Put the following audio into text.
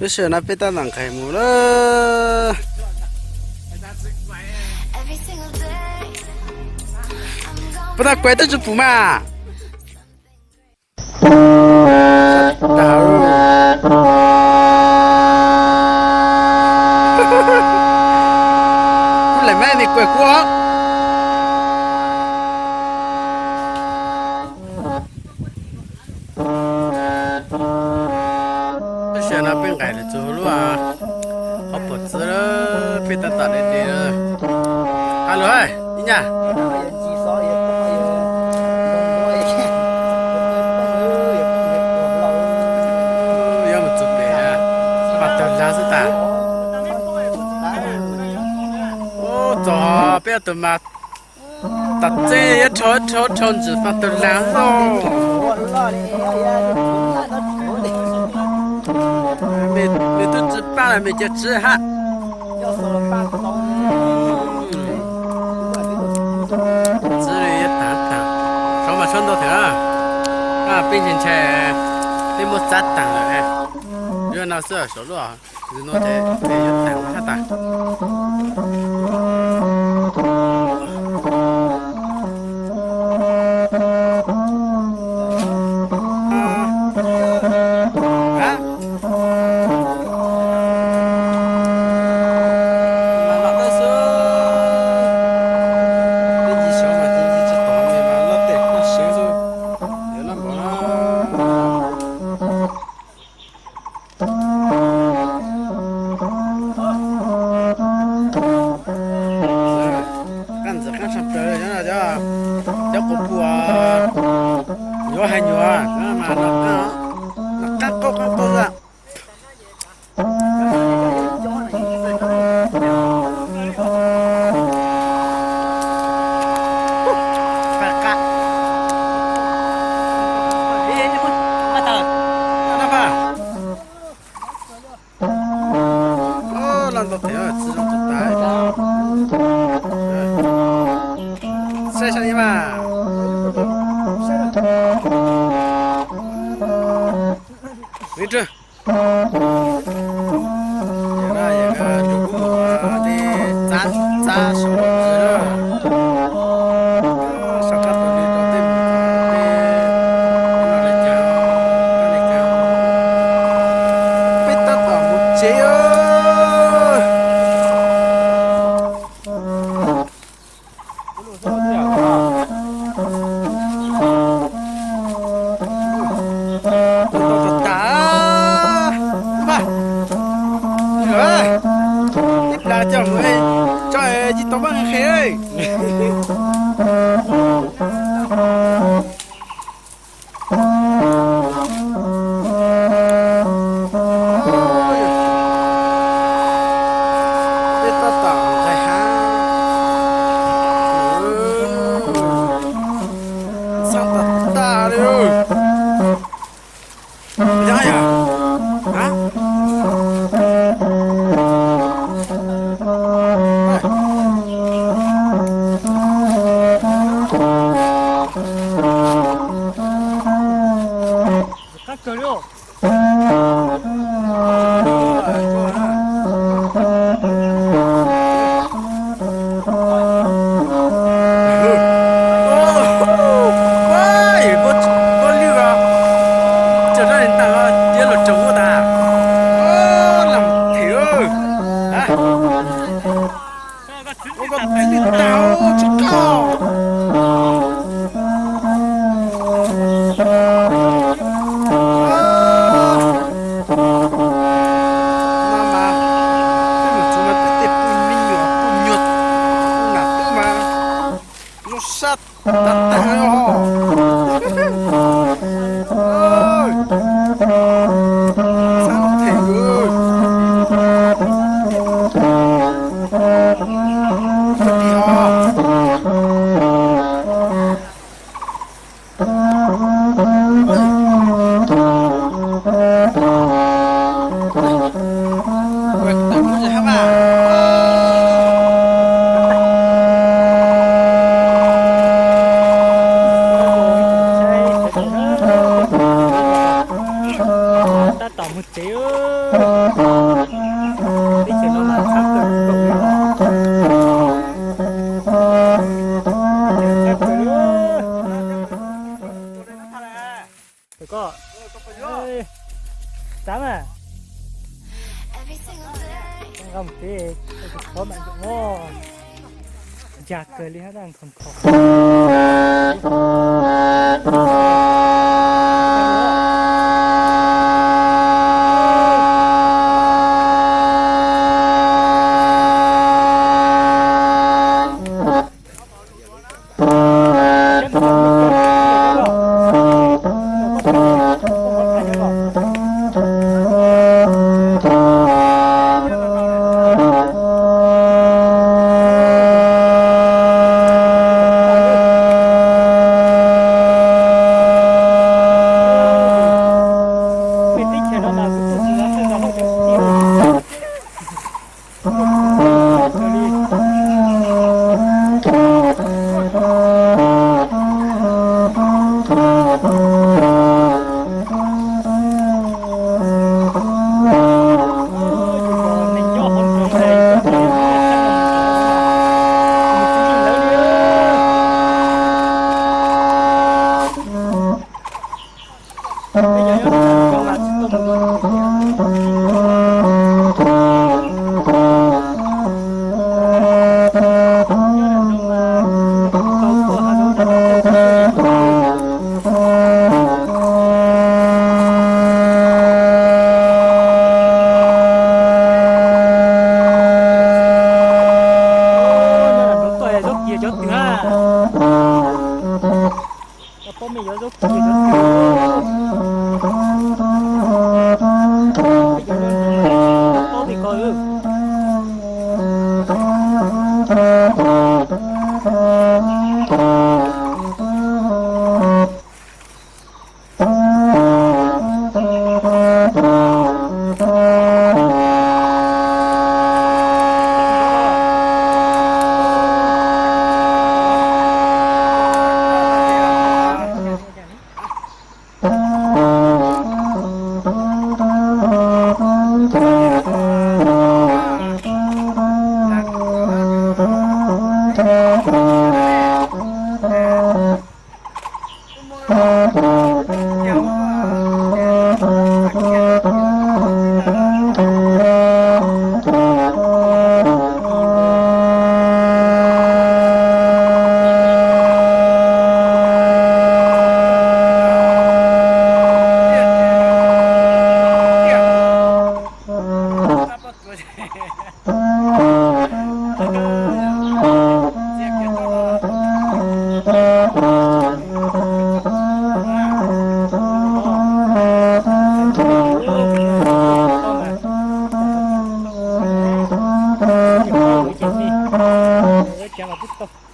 Lub sij hawm no peb tab tom nqes mus lawm. Puas tau kuav twb tsis pum mas. Kuv lam me me kuav kuv os. Lub sij hawm no peb nqes lawm txog lub hauv paus txwv, peb tab tom de de. Ha lus, ib nyaj. Yuav mus txog pem Paj Tawg Lag xwb tas. Ub, txog peb tus mas tom txeb yuav rho rho rho ntsis Paj Tawg Lag xwb. Mej twb tsis paj los mej cia tsis hab. Txwv li yuav taag taag, saud mas saud ntau thiab na. Peb ntshai ntshai peb muab txav taag lawm. Yuav no xwb saum lub, no ces yuav taag hab tas. Qaab ntxim qaab tshaj plaws cov, cov quas puj nyuav hais nyuav mas noj qaab qaub qaab qaub zaj. Loj ntau tes txiv zoo tag. Saib saib mas. Vim rau txav txav saum txwv na. Sab qab tus li rau tej mus, peb tab tom mus tsev. Tag, ib plag coj mus tso tsis tau maj qhe. Peb tab tom nqaij hav, xab tas tas li. Yog yog, qab kawg li. Ua, ua lwj os, tsaws rab niag tas los cia los tsaus ua tas. Lam them, ua koj txiv lwj tas tsis qab. Tab tom mus tsev. Teb chaws no mas txhab kawg nkaus li os. Txhab kawg. Koj, txav mas. Nqa mus tsev, khov mam ncaim no. Ncaj kawg li hab, nkhaus nkhaus. Zaub kiag cov twg a? Pob mej yuav zaub kiag cov twg? Pob mej ko. Cov no kuj tau.